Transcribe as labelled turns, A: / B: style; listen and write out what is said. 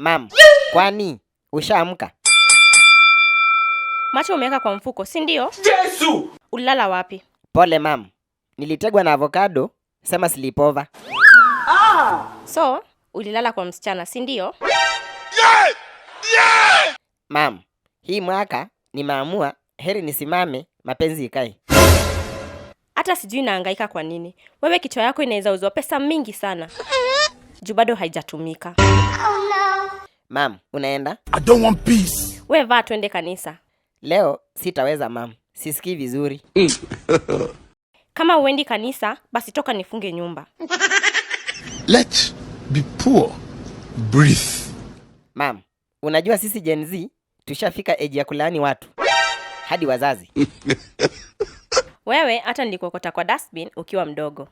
A: Mum, kwani ushaamka?
B: Macho umeweka kwa mfuko, si ndio?
C: Yesu!
B: Ulilala wapi?
A: Pole mum, nilitegwa na avocado, sema sleepover.
B: So ulilala kwa msichana, si ndio?
A: Mum, hii mwaka nimeamua heri nisimame, mapenzi ikae.
B: Hata sijui naangaika kwa nini. Wewe kichwa yako inaweza uzwa pesa mingi sana, juu bado haijatumika.
A: Mum, unaenda?
C: I don't want peace.
B: We vaa twende kanisa.
A: Leo sitaweza mum, sisikii vizuri.
B: Kama uendi kanisa, basi toka nifunge nyumba.
D: Let the poor breathe.
A: Mum, unajua sisi Gen Z tushafika age ya kulaani watu hadi wazazi.
B: Wewe hata nilikuokota kwa dustbin ukiwa mdogo.